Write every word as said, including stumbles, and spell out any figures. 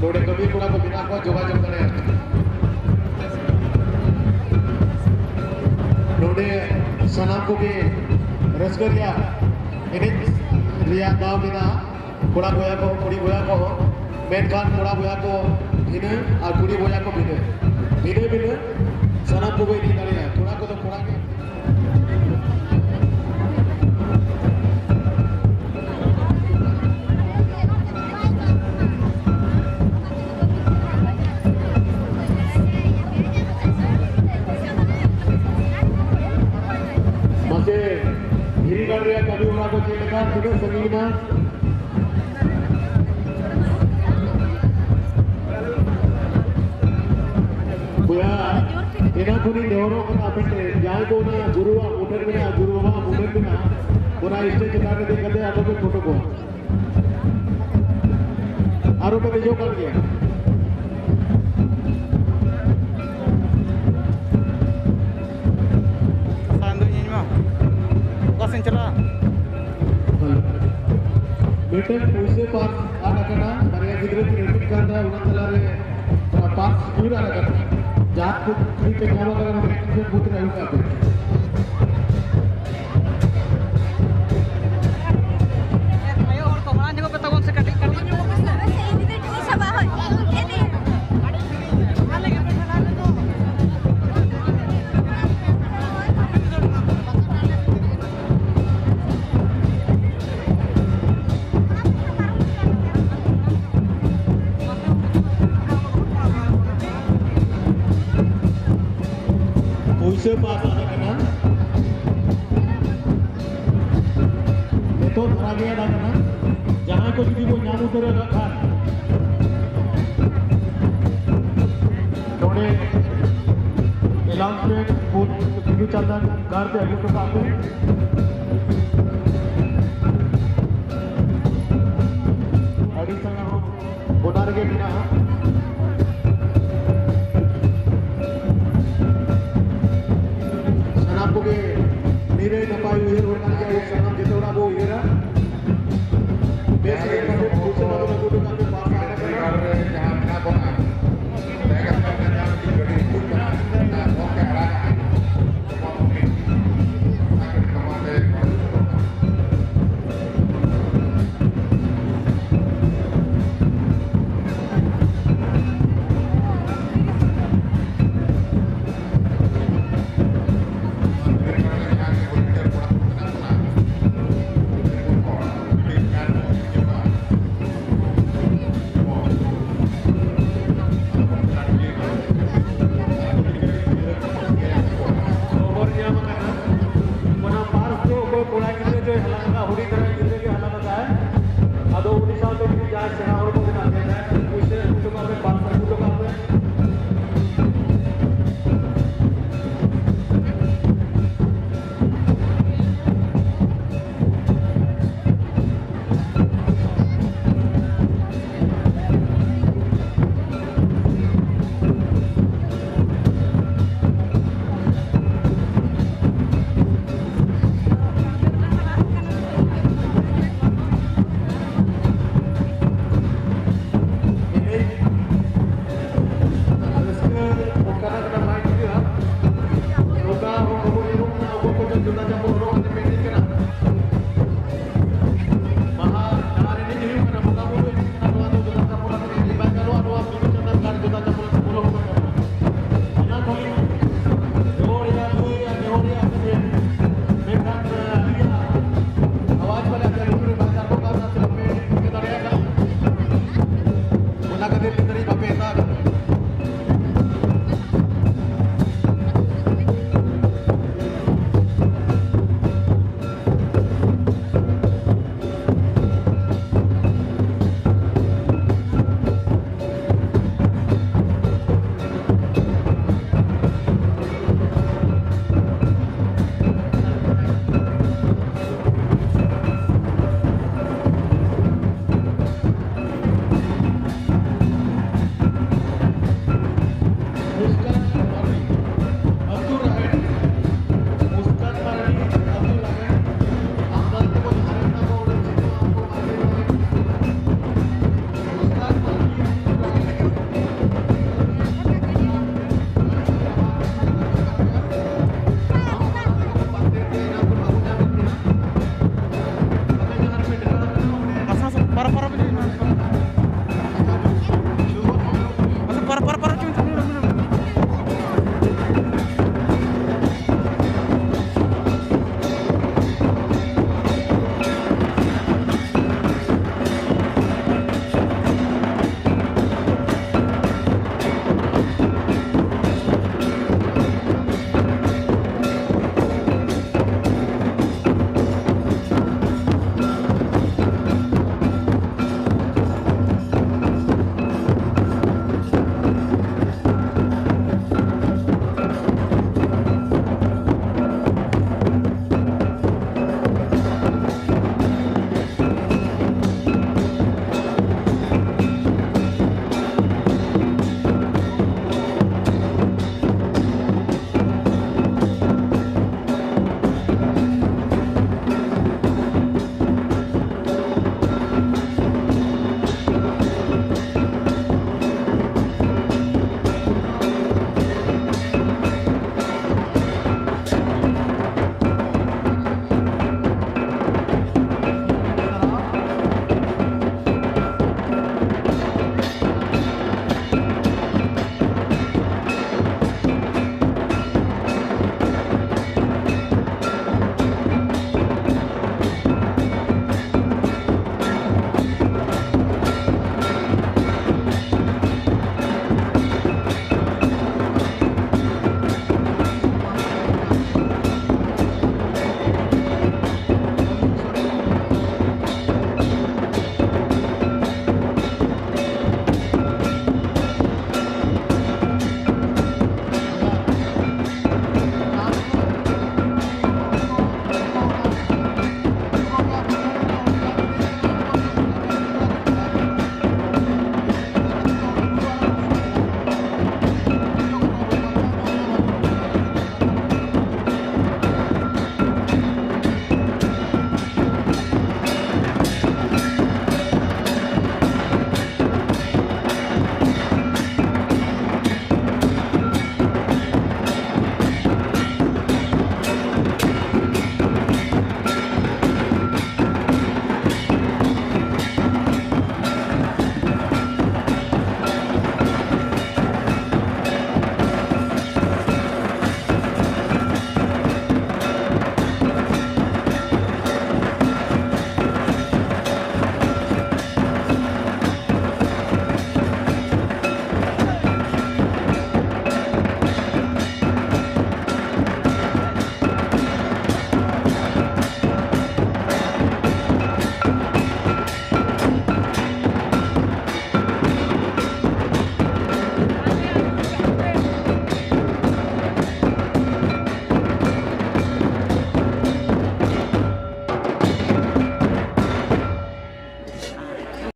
ᱱᱚᱰᱮ ᱠᱟᱹᱢᱤ ᱠᱚᱲᱟ ᱠᱚ ᱢᱮᱱᱟᱜ ᱠᱚᱣᱟ, ᱡᱳᱜᱟᱡᱳᱜᱽ ᱫᱟᱲᱮᱭᱟᱜᱼᱟ᱾ ᱱᱚᱰᱮ ᱥᱟᱱᱟᱢ ᱠᱚᱜᱮ ᱨᱟᱹᱥᱠᱟᱹ ᱨᱮᱭᱟᱜ ᱮᱱᱮᱡ ᱨᱮᱭᱟᱜ ᱫᱟᱣ ᱢᱮᱱᱟᱜᱼᱟ᱾ ᱠᱚᱲᱟ ᱵᱚᱭᱦᱟ ᱠᱚ, ᱠᱩᱲᱤ ᱵᱚᱭᱦᱟ ᱠᱚ, ᱢᱮᱱᱠᱷᱟᱱ ᱠᱚᱲᱟ ᱵᱚᱭᱦᱟ ᱠᱚ ᱵᱷᱤᱱᱟᱹ ᱟᱨ ᱠᱩᱲᱤ ᱵᱚᱭᱦᱟ ᱠᱚ ᱵᱷᱤᱱᱟᱹ, ᱵᱷᱤᱱᱟᱹ ᱵᱷᱤᱱᱟᱹ ᱥᱟᱱᱟᱢ ᱠᱚᱜᱮ ᱤᱫᱤ ᱫᱟᱲᱮᱭᱟᱜᱼᱟ᱾ ᱠᱚᱲᱟ ᱠᱚᱫᱚ ᱠᱚᱲᱟ ᱜᱮ᱾ ᱢᱟᱥᱮ, ᱫᱷᱤᱨᱤ ᱜᱟᱲ ᱨᱮᱭᱟᱜ ᱠᱟᱹᱢᱤ ᱦᱚᱨᱟ ᱠᱚ ᱪᱮᱫ ᱞᱮᱠᱟ, ᱛᱤᱱᱟᱹᱜ ᱥᱟᱺᱜᱤᱧ ᱮᱱᱟ? ᱵᱚᱭᱦᱟ, ᱮᱱᱟᱝ ᱠᱷᱚᱱᱤᱧ ᱱᱮᱦᱚᱨᱚᱜ ᱠᱟᱱᱟ ᱟᱯᱮ ᱴᱷᱮᱱ, ᱡᱟᱦᱟᱸᱭ ᱠᱚ ᱚᱱᱟ ᱜᱩᱨᱩᱣᱟᱜ ᱢᱩᱴᱷᱟᱹᱱ ᱢᱮᱱᱟᱜᱼᱟ, ᱜᱩᱨᱩ ᱵᱟᱵᱟᱣᱟᱜ ᱢᱩᱴᱷᱟᱹᱱ ᱢᱮᱱᱟᱜᱼᱟ, ᱚᱱᱟ stage ᱪᱮᱛᱟᱱ ᱨᱮ ᱫᱮᱡ ᱠᱟᱛᱮ ᱟᱞᱚ ᱯᱮ ᱯᱷᱳᱴᱳ ᱠᱚᱣᱟ᱾ ᱟᱨᱚ ᱯᱮ ᱫᱮᱡᱚᱜ ᱠᱟᱱ ᱜᱮᱭᱟ᱾ ᱥᱟᱱᱫᱩ ᱤᱧ ᱢᱟ ᱚᱠᱟ ᱥᱮᱫ ᱤᱧ ᱪᱟᱞᱟᱜᱼᱟ? ᱢᱤᱫᱴᱮᱱ ᱯᱩᱭᱥᱟᱹ ᱯᱟᱨᱥ ᱟᱫ ᱟᱠᱟᱱᱟ, ᱵᱟᱨᱭᱟ ᱜᱤᱫᱽᱨᱟᱹ ᱠᱤᱱ ᱟᱹᱛᱠᱤᱨ ᱠᱟᱱ ᱛᱟᱦᱮᱸᱫ, ᱚᱱᱟ ᱛᱟᱞᱟᱨᱮ ᱚᱱᱟ ᱯᱟᱨᱥ ᱧᱩᱨ ᱟᱫ ᱟᱠᱟᱱᱟ᱾ ᱡᱟᱦᱟᱸ ᱠᱚ ᱯᱷᱨᱤ ᱛᱮ ᱧᱟᱢ ᱟᱠᱟᱱᱟ, ᱚᱱᱟ ᱴᱤᱭᱩᱥᱚᱱ ᱵᱩᱛᱷ ᱨᱮ ᱟᱹᱜᱩ ᱠᱟᱜ ᱯᱮ᱾ ᱟᱭᱳ ᱦᱚᱲ ᱠᱚ ᱢᱟᱲᱟᱝ ᱡᱚᱠᱷᱚᱱ ᱯᱮ ᱛᱟᱵᱚᱱ ᱥᱮ ᱠᱟᱹᱴᱤᱡ ᱠᱟᱹᱴᱤᱡ᱾ ᱯᱩᱭᱥᱟᱹ ᱯᱟᱥ ᱟᱫ ᱟᱠᱟᱱᱟ᱾ ᱱᱤᱛᱚᱜ ᱫᱷᱟᱨᱟ ᱜᱮ ᱟᱫ ᱟᱠᱟᱱᱟ᱾ ᱡᱟᱦᱟᱸᱭ ᱠᱚ ᱡᱩᱫᱤ ᱵᱚ ᱧᱟᱢ ᱩᱛᱟᱹᱨ ᱟᱠᱟᱫ ᱠᱷᱟᱱ, ᱱᱚᱰᱮ ᱮᱞᱟᱣᱩᱱᱥᱢᱮᱱᱴ ᱵᱩᱛᱷ ᱵᱤᱫᱩ ᱪᱟᱸᱫᱟᱱ ᱜᱟᱲ ᱛᱮ ᱟᱹᱜᱩ ᱦᱚᱴᱚ ᱠᱟᱜ ᱯᱮ᱾ ᱟᱹᱰᱤ ᱥᱟᱨᱦᱟᱣ᱾ ᱜᱚᱰᱟ ᱨᱮᱜᱮ ᱢᱮᱱᱟᱜᱼᱟ᱾ ᱥᱟᱱᱟᱢ ᱠᱚᱜᱮ ᱱᱤᱨᱟᱹᱭ ᱱᱟᱯᱟᱭ ᱩᱭᱦᱟᱹᱨ ᱦᱚᱲ ᱠᱟᱱ ᱜᱮᱭᱟ᱾ ᱟᱵᱚ ᱥᱟᱱᱟᱢ ᱡᱚᱛᱚ ᱦᱚᱲ ᱟᱵᱚ ᱩᱭᱦᱟᱹᱨᱟ᱾ ᱵᱮᱥ ᱜᱮ ᱠᱟᱹᱢᱤ ᱯᱩᱭᱥᱟᱹ ᱵᱟᱵᱚᱱ ᱟᱹᱜᱩ ᱦᱚᱴᱚ ᱠᱟᱜ ᱯᱮ, ᱯᱟᱥ ᱟᱠᱟᱱᱟ᱾ ᱚᱱᱟ ᱠᱷᱟᱹᱛᱤᱨ ᱛᱮ ᱛᱮᱦᱮᱧ ᱵᱟᱯᱮ ᱦᱟᱛᱟᱣ ᱠᱟᱫᱟ᱾